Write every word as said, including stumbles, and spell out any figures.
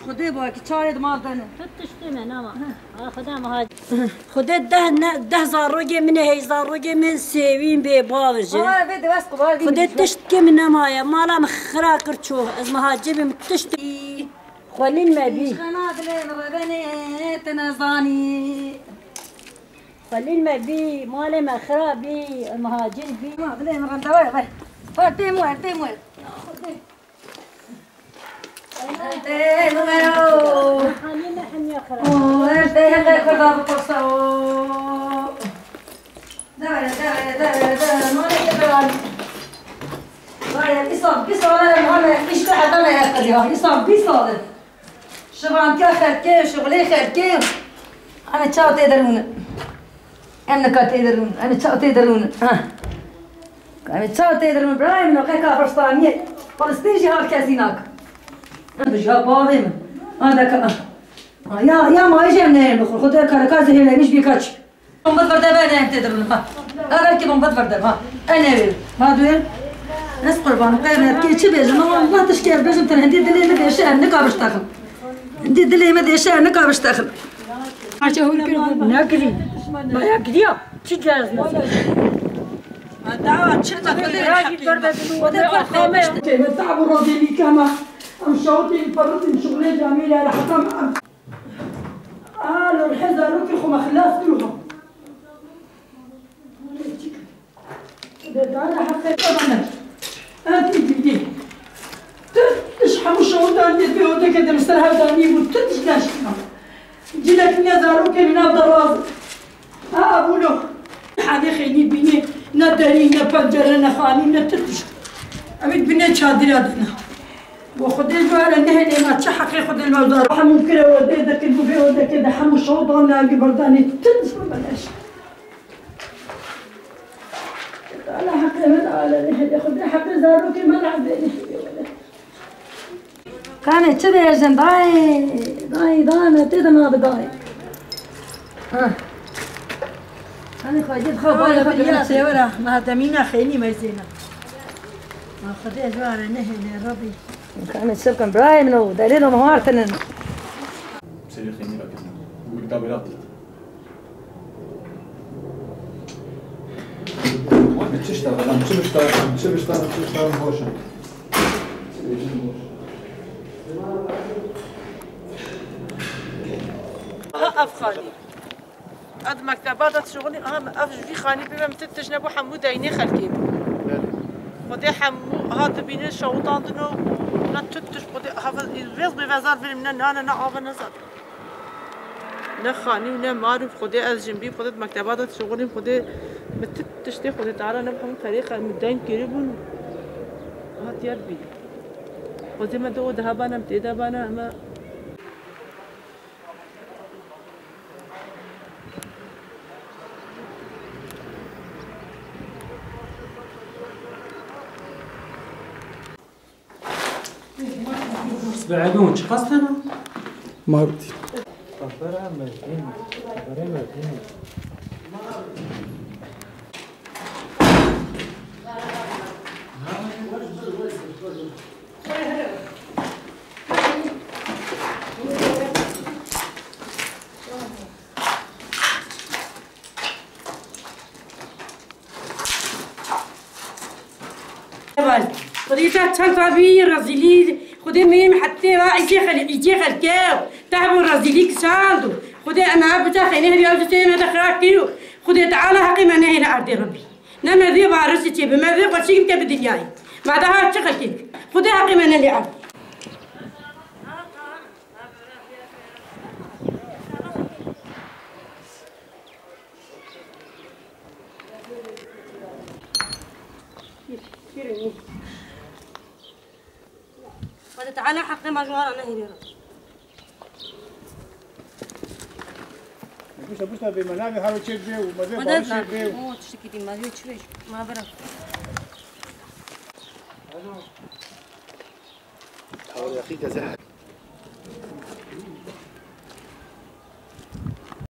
Xwedê baki çarê di mal de ne. Tu tiştê me nama. Ha, Xwedê me ha. Xwedê deh ne, deh zarokê min ê, hey zarokê min sêwîn bê bav ji. Ama vê de wes qubar bî. Xwedê tiştkê min nemaye. Mala min xira kir çû. Ez muhacir bîm, tişt. Xwelîn me bî. Xena dilê min rebenê, te nezanî. Xwelîn me bî, malê me xira bî, muhacir bî. Ma dilê min rende were, were. Were, têm were, têm were. Têm were o. Xanî me hemiya xira. O, her têm were, kurda bipirse o. Dere, dere, dere, dere, malê te beran. Dere, îsan, bîst sal e, em hane, îşte heta me yekir ya. Îsan, bîst sal e. Şivantiya xelkê, şixulê xelkê. Em ê çawa tê derûn? Em nika tê derûn. Em ê çawa tê derûn? Ha. Em ê çawa tê derûn? Birayê min, o qe kabristaniyê. Filistîn jî hal kesî nak. Em jî ha bavê min. Ha, deka. Ha, ya, ya, ma jî em neyên bixwin. Xwedê kareka zehirlemiş bir kaç. Bombet verde be, ne em tê derûn, ha. Ha, belkî bombet verde, ha. E, ne wê. Ma duyê. Ez qurban, qeymet, kê çi bêjim? Ama Allah tişkê ez bêjim, te hindî dilê min dêşe, em nika biştexin. Hindî dilê min dêşe, em nika biştexin. Parça hûn kir, ne girî. Baya girî ya. Çi cez ne? Dawa çi de Xwedê Xwedê berde. Kême tabu rozê lî kema. Em şawitên perritin şuxulê camî lê reheta me. Alo, hezarokê xwe me xilas kir ha. Dara heqê te bane. Etî dîdî. Tu tiş hemû şewdan dê pê odeke de li ser hev danî bû. Tu tiş neşkina. Cilek ne zarokê min nav deraz. Ha, bûno. Hanê xeynî bînê. Ne derî, ne pencere, ne xanî, ne tu tiş. Em ê bine çadira dina. Bo Xwedê ji we re nehêle, ma çi heqê Xwedê li me zar. Hemû kire werdê de kir, bû vê werdekê de hemû şewdan nagî berdanê. Tins bi beleş. Ala heqê min ale nehêle, Xwedê heqê zarokê me nehêle. Kanê çi bêjin dayê, dayê, dayê me tê de nabe dayê. Ha. Kanê xwedî xwe Ay, bale xwe Xwedê girna. Sêwera, ma demîna xeynî meyzêna. Ma Xwedê ji wan re nehêle, Rebî. Kanê çi bikim, birayê min o, delêlo min hartinin. Serê xeynî rakin. Gurda berat. Çi şta, çi bişta, çi bişta, çi şta boş in. Çi bêjin boş. Ha, ev xanî. Ez mekteba de dişixulîm, aha, ev ji vî xanî bî, min tu tişt nebû, hemû deynê xelkê bû. Belê. Xwedê hemû, aha, dibînin şewitandin û ne tu tişt, Xwedê, aha, vêz bê vezar birim, ne nane, ne ava, ne zat. Ne xanî û ne mar û Xwedê ez jin bî, Xwedê di mekteba de dişixulîm, Xwedê min tu tiştê Xwedê Teala ne hemû perê xwe min deyn kiribûn. Hatiye bî. Xwedê me de o dihe bane, em tê de bane, em e Sibehê çi qas tena? Martî. Xwedê te çend va bî rezîlî, Xwedê mêrê min hetê va îçê xelkê, îçê xelkê, te hebû rezîlî kisand û Xwedê em ev bica xeynê herî ew distê me de xira kir û Xwedê Teala heqê me nehêle erdê Rebî. Ne me vê varisê çê bi, me vê xweşik bike bi dinyayê. Me daha çi xelkê? Xwedê heqê me nelê erd. Xwedê Teala heqê me ji wan re nehêlê. Bişta, bişta bê me navê haro çê bê û me vê Xwedê baş çê bê û. O tiştekî dî me vê çi bê? Ma bira. Hawriyaqî de zehmet.